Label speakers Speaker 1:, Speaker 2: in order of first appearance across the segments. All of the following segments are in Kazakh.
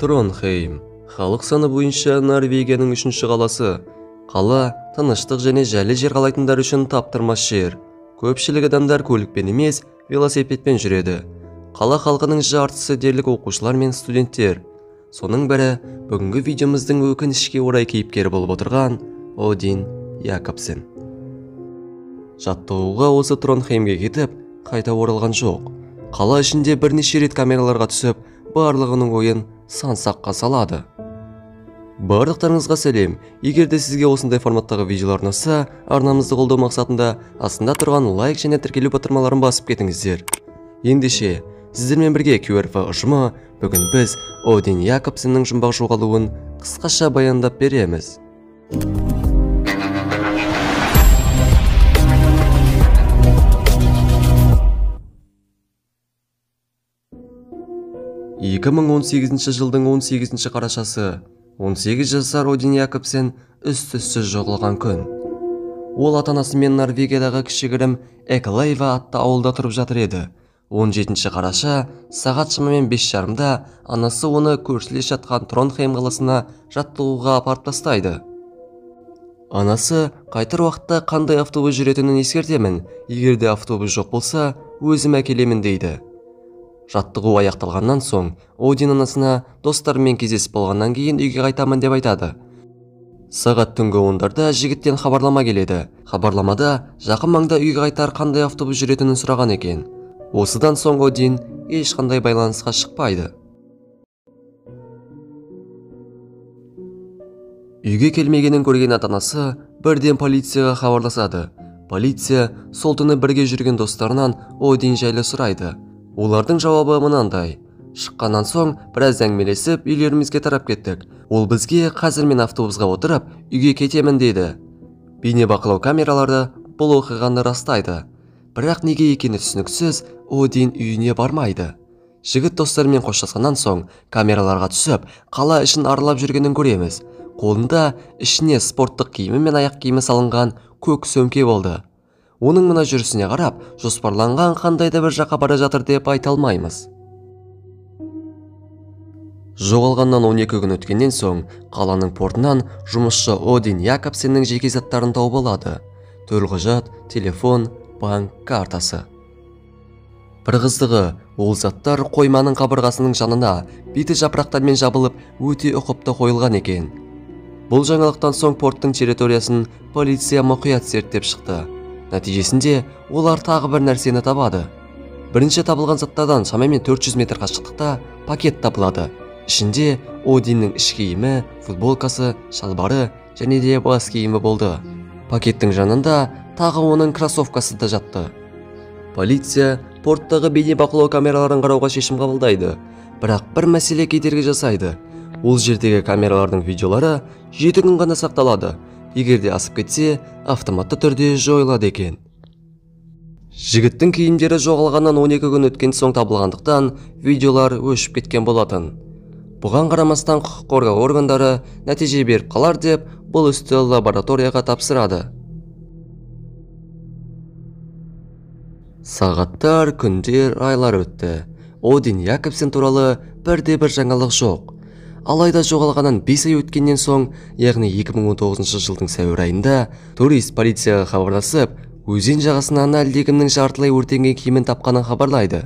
Speaker 1: Тронхейм халық саны бойынша Норвегияның үшінші қаласы. Қала тыныштық және жайлы жер қалайтындар үшін таптырмас жер. Көпшілік адамдар көлікпен емес, велосипедпен жүреді. Қала халқының жартысы дерлік оқушылар мен студенттер. Соның бірі бүгінгі видеомыздың өкінішке орай кейіпкері болып отырған Один Якобсен. Жаттығуға осы Тронхеймге кетіп, қайта оралған жоқ. Қала ішінде бірнеше рет камераларға түсіп, барлығының ойын сан-саққа салады. Барлықтарыңызға сәлем. Егер де сізге осындай форматтағы видеолар ұнаса, арнамызды қолдау мақсатында астында тұрған лайк және тіркелу батырмаларын басып кетіңіздер. Ендеше, сіздермен бірге QRF ұжымы бүгін біз Один Якобсеннің жұмбақ жоғалуын қысқаша баяндап береміз. 2018 жылдың 18 қарашасы, 18 жасар Один Якобсен із-түссіз жоғалған күн. Ол ата-анасымен Норвегиядағы кішігірім Эклейва атты ауылда тұрып жатыр еді. 17 қараша сағат шамамен 5:30-да анасы оны көршілес жатқан Тронхейм қаласына жаттығуға апарып тастайды. Анасы қайтар уақытта қандай автобус жүретінін ескертемін, егер де автобус жоқ болса, өзім әкелемін дейді. Жаттығу аяқталғаннан соң, Один анасына достарымен кездесіп болғаннан кейін үйге қайтамын деп айтады. Сағат түнгі 10-дарда жігіттен хабарлама келеді. Хабарламада жақын маңда үйге қайтар қандай автобус жүретінін сұраған екен. Осыдан соң Один ешқандай байланысқа шықпайды. Үйге келмегенін көрген ата-анасы бірден полицияға хабарласады. Полиция сол түні бірге жүрген достарынан Один жайлы сұрайды. Олардың жауабы мынандай: шыққаннан соң біраз әңгімелесіп үйлерімізге тарап кеттік. Ол бізге қазір мен автобусқа отырып үйге кетемін деді. Бейнебақылау камералары бұл оқиғаны растайды. Бірақ неге екені түсініксіз, Один үйіне бармайды. Жігіт достарымен қоштасқаннан соң камераларға түсіп, қала ішін аралап жүргенін көреміз. Қолында ішіне спорттық киімі мен аяқ киімі салынған көк сөмке болды. Оның мына жүрісіне қарап, жоспарланған қандай да бір жаққа бара жатыр деп айта алмаймыз. Жоғалғаннан 12 күн өткеннен соң, қаланың портынан жұмысшы Один Якобсеннің жеке заттарын тауып алады. Төлқұжат, телефон, банк картасы. Бір қызығы, ол заттар қойманың қабырғасының жанына беті жапырақтармен жабылып, өте ұқыпты қойылған екен. Бұл жаңалықтан соң порттың территориясын полиция мұқият зерттеп шықты. Нәтижесінде олар тағы бір нәрсені табады. Бірінші табылған заттардан шамамен 400 метр қашықтықта пакет табылады. Ішінде Одиннің іш киімі, футболкасы, шалбары және де бас киімі болды. Пакеттің жанында тағы оның кроссовкасы да жатты. Полиция порттағы бейнебақылау камераларын қарауға шешім қабылдайды. Бірақ бір мәселе кедергі жасайды. Ол жердегі камералардың видеолары 7 күн ғана сақталады. Егер де асып кетсе, автоматты түрде жойылады екен. Жігіттің киімдері жоғалғаннан 12 күн өткен соң табылғандықтан видеолар өшіп кеткен болатын. Бұған қарамастан құқық қорғау органдары нәтиже беріп қалар деп бұл істі лабораторияға тапсырады. Сағаттар, күндер, айлар өтті. Один Якобсен туралы бірде-бір жаңалық жоқ. Алайда жоғалғаннан 5 ай өткеннен соң, яғни 2019 жылдың сәуір айында, турист полицияға хабарласып, өзен жағасынан әлдекімнің жартылай өртенген киімін тапқанын хабарлайды.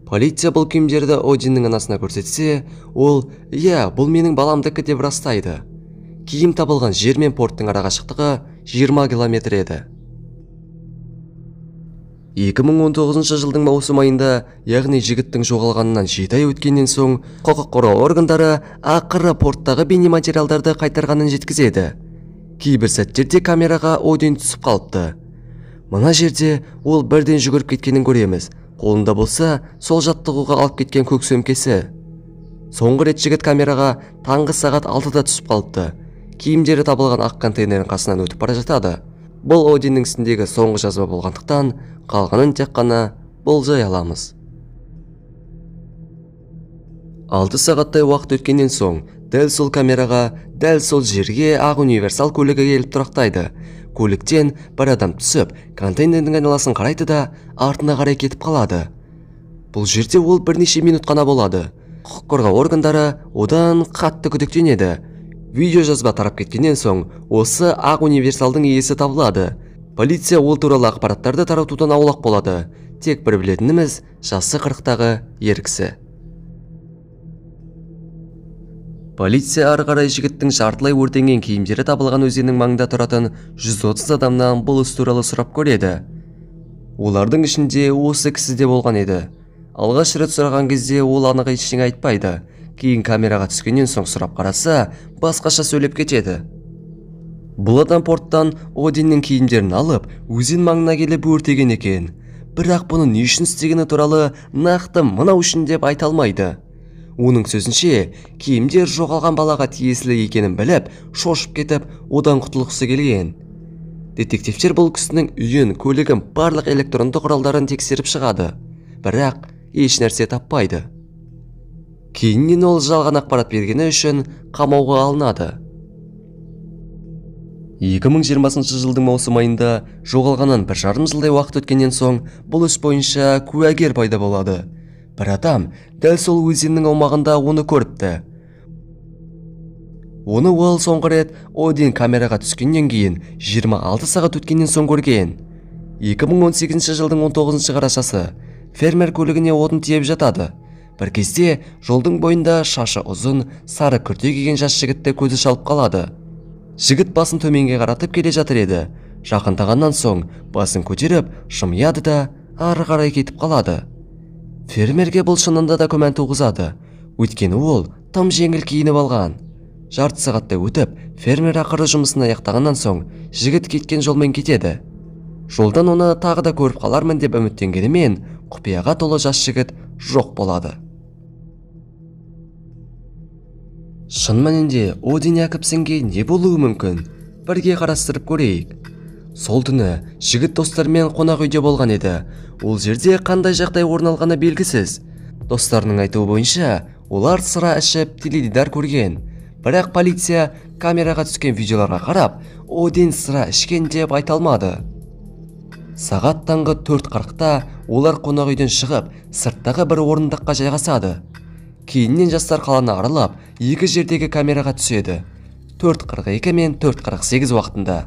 Speaker 1: Полиция бұл киімдерді Одиннің анасына көрсетсе, ол «Иә, бұл менің баламдікі» деп растайды. Киім табылған жер мен порттың арақашықтығы 20 километр еді. 2019 жылдың маусым айында, яғни жігіттің жоғалғанынан 7 ай өткеннен соң, құқық қорғау органдары ақыры порттағы бейнематериалдарды қайтарғанын жеткізеді. Кейбір сәттерде камераға Один түсіп қалыпты. Мына жерде ол бірден жүгіріп кеткенін көреміз. Қолында болса, сол жаттығуға алып кеткен көк сөмкесі. Соңғы рет жігіт камераға таңғы сағат 6-да түсіп қалыпты. Киімдері табылған ақ контейнердің қасынан өтіп бара жатады. Бұл Одиннің үстіндегі соңғы жазба болғандықтан, қалғанын тек қана болжай аламыз. 6 сағаттай уақыт өткеннен соң, дәл сол камераға, дәл сол жерге ақ универсал көлігі келіп тұрақтайды. Көліктен бір адам түсіп, контейнердің айналасын қарайды да, артына қарай кетіп қалады. Бұл жерде ол бірнеше минут қана болады. Құқық қорғау органдары одан қатты күдіктенеді. Видео жазба тарап кеткеннен соң осы ақ универсалдың иесі табылады. Полиция ол туралы ақпараттарды таратудан аулақ болады. Тек бір білетініміз, жасы 40-тағы ер кісі. Полиция ары қарай жігіттің жартылай өртенген киімдері табылған өзеннің маңында тұратын 130 адамнан бұл іс туралы сұрап көреді. Олардың ішінде осы кісі де болған еді. Алғаш рет сұраған кезде ол анық ештеңе айтпайды. Кейін камераға түскеннен соң сұрап қараса, басқаша сөйлеп кетеді. Бұл адам порттан Одиннің киімдерін алып, өзен маңына келіп өртеген екен. Бірақ бұны не үшін істегені туралы нақты мынау үшін деп айта алмайды. Оның сөзінше, киімдер жоғалған балаға тиесілі екенін біліп, шошып кетіп, одан құтылғысы келген. Детективтер бұл кісінің үйін, көлігін, барлық электронды құралдарын тексеріп шығады. Бірақ еш нәрсе таппайды. Кейіннен ол жалған ақпарат бергені үшін қамауға алынады. 2020 жылдың маусым айында жоғалғаннан 1,5 жылдай уақыт өткеннен соң бұл іс бойынша куәгер пайда болады. Бір адам дәл сол өзеннің аумағында оны көріпті. Оны ол соңғы рет Один камераға түскеннен кейін 26 сағат өткеннен соң көрген. 2018 жылдың 19 қарашасы фермер көлігіне отын тиеп жатады. Бір кезде жолдың бойында шашы ұзын, сары күрте киген жас жігітті көзі шалып қалады. Жігіт басын төменге қаратып келе жатыр еді. Жақындағаннан соң басын көтеріп, жымияды да ары қарай кетіп қалады. Фермерге бұл шынында да күмән туғызады. Өйткені ол тым жеңіл киініп алған. Жарты сағаттай өтіп, фермер ақыры жұмысын аяқтағаннан соң жігіт кеткен жолмен кетеді. Жолдан оны тағы да көріп қалармын деп үміттенгенімен, құпияға толы жас жігіт жоқ болады. Шын мәнінде Один Якобсенге не болуы мүмкін? Бірге қарастырып көрейік. Сол түні жігіт достарымен қонақ үйде болған еді. Ол жерде қандай жағдай орын алғаны белгісіз. Достарының айтуы бойынша, олар сыра ішіп теледидар көрген. Бірақ полиция камераға түскен видеоларға қарап, Один сыра ішкен деп айта алмады. Сағат таңғы 4:40-та олар қонақ үйден шығып, сырттағы бір орындыққа жайғасады. Кейіннен жастар қаланы аралап, екі жердегі камераға түседі. 4:42 мен 4:48 уақытында.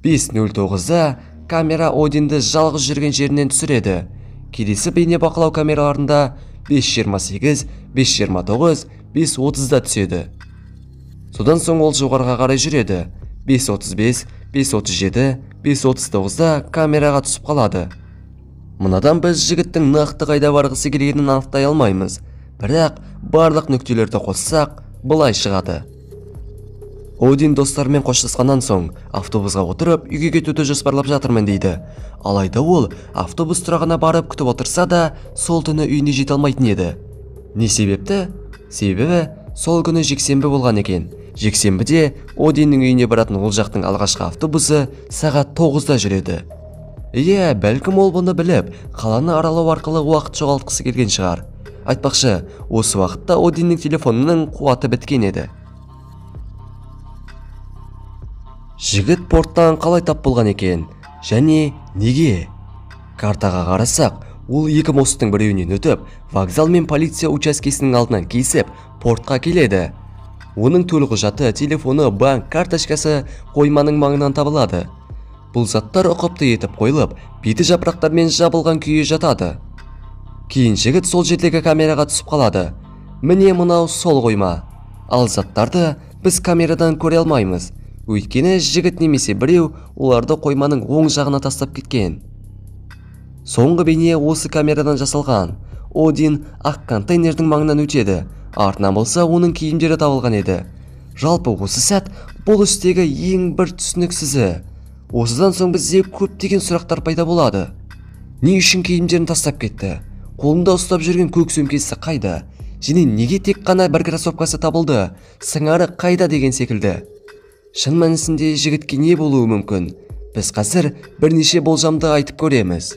Speaker 1: 5:09-да камера Одинді жалғыз жүрген жерінен түсіреді. Келесі бейнебақылау камераларында 5:28, 5:29, 5:30-да түседі. Содан соң ол жоғарыға қарай жүреді. 5:35, 5:37, 5:39-да камераға түсіп қалады. Мынадан біз жігіттің нақты қайда барғысы келгенін анықтай алмаймыз. Бірақ барлық нүктелерді қоссақ, былай шығады. Один достарымен қоштасқаннан соң автобусға отырып үйге кетуді жоспарлап жатырмын дейді. Алайда ол автобус тұрағына барып күтіп отырса да, сол түні үйіне жете алмайтын еді. Не себепті? Себебі сол күні жексенбі болған екен. Жексенбіде Одиннің үйіне баратын ол жақтың алғашқы автобусы сағат 9-да жүреді. Иә, бәлкім ол бұны біліп, қаланы аралау арқылы уақыт жоғалтқысы келген шығар. Айтпақшы, осы уақытта Одиннің телефонының қуаты біткен еді. Жігіт порттан қалай тап болған екен? Және неге? Картаға қарасақ, ол екі мосттың біреуінен өтіп, вокзал мен полиция учаскесінің алдынан кесіп, портқа келеді. Оның төлқұжаты, телефоны, банк карточкасы қойманың маңынан табылады. Бұл заттар ұқыпты етіп қойылып, беті жапырақтармен жабылған күйі жатады. Кейін жігіт сол жердегі камераға түсіп қалады. Міне мынау сол қойма. Ал заттарды біз камерадан көре алмаймыз. Өйткені жігіт немесе біреу оларды қойманың оң жағына тастап кеткен. Соңғы бейне осы камерадан жасалған. Один ақ контейнердің маңынан өтеді. Артынан болса оның киімдері табылған еді. Жалпы осы сәт бұл істегі ең бір түсініксізі. Осыдан соң бізде көптеген сұрақтар пайда болады. Не үшін киімдерін тастап кетті? Қолында ұстап жүрген көк сөмкесі қайда? Және неге тек қана бір кроссовкасы табылды? Сыңары қайда деген секілді. Шын мәнісінде жігітке не болуы мүмкін? Біз қазір бірнеше болжамды айтып көреміз.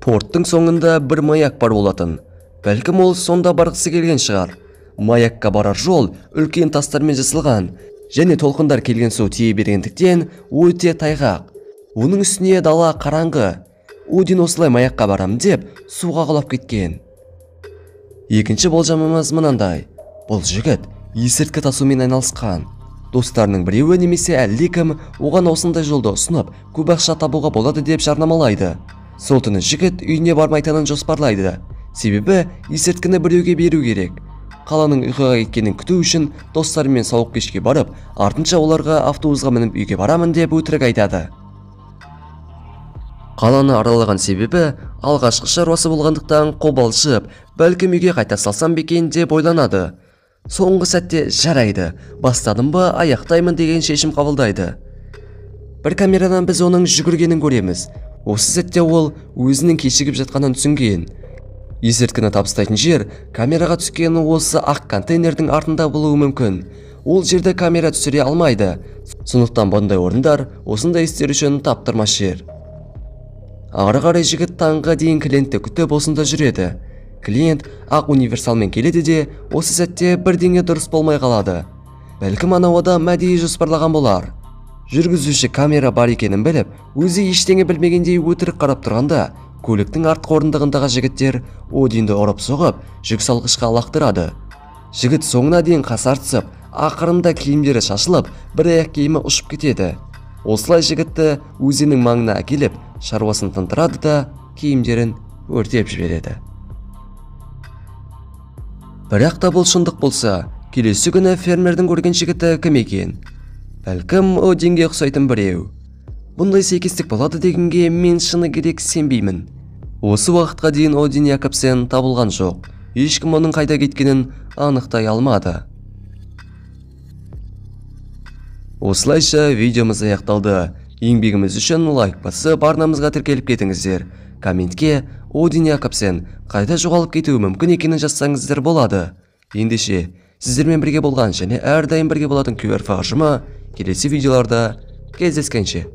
Speaker 1: Порттың соңында бір маяк бар болатын. Бәлкім ол сонда барғысы келген шығар. Маякка барар жол үлкен тастармен жасалған, және толқындар келген су тие бергендіктен өте тайғақ. Оның үстіне дала қараңғы. Один осылай маякқа барам деп суға құлап кеткен. Екінші болжамымыз мынандай. Бұл жігіт есірткі тасумен айналысқан. Достарының біреуі немесе әлдекім оған осындай жолды ұсынып, көп ақша табуға болады деп жарнамалайды. Сол түні жігіт үйіне бармайтынын жоспарлайды. Себебі есірткіні біреуге беру керек. Қаланың ұйқыға кеткенін күту үшін достарымен сауық кешке барып, артынша оларға автобусға мініп үйге барамын деп өтірік айтады. Қаланы аралаған себебі алғашқы шаруасы болғандықтан қобалжып, бәлкім үйге қайта салсам ба екен деп ойланады. Соңғы сәтте жарайды, бастадым ба, аяқтаймын деген шешім қабылдайды. Бір камерадан біз оның жүгіргенін көреміз. Осы сәтте ол өзінің кешігіп жатқанын түсінген. Есірткіні табыстайтын жер камераға түскен осы ақ контейнердің артында болуы мүмкін. Ол жерді камера түсіре алмайды. Сондықтан бұндай орындар осындай істер үшін таптырмас жер. Ары қарай жігіт таңға дейін клиентті күтіп осында жүреді. Клиент ақ универсалмен келеді де, осы сәтте бірдеңе дұрыс болмай қалады. Бәлкім анау адам әдейі жоспарлаған болар. Жүргізуші камера бар екенін біліп, өзі ештеңе білмегендей өтірік қарап тұрғанда, көліктің артқы орындығындағы жігіттер Одинді ұрып соғып, жүк салғышқа лақтырады. Жігіт соңына дейін қасарысып, ақырында киімдері шашылып, бір аяқ киімі ұшып кетеді. Осылай жігітті өзеннің маңына әкеліп, шаруасын тындырады да, киімдерін өртеп жібереді. Бірақ та бұл шындық болса, келесі күні фермердің көрген жігіті кім екен? Бәлкім Одинге ұқсайтын біреу. Бұндай сәйкестік болады дегенге мен шыны керек сенбеймін. Осы уақытқа дейін Один Якобсен табылған жоқ. Ешкім оның қайда кеткенін анықтай алмады. Осылайша видеомыз аяқталды. Еңбегіміз үшін лайк басып, арнамызға тіркеліп кетіңіздер. Комментке Один Якобсен қайда жоғалып кетуі мүмкін екенін жазсаңыздар болады. Ендеше, сіздермен бірге болған және әрдайым бірге болатын QRF ұжымы келесі видеоларда кездескенше.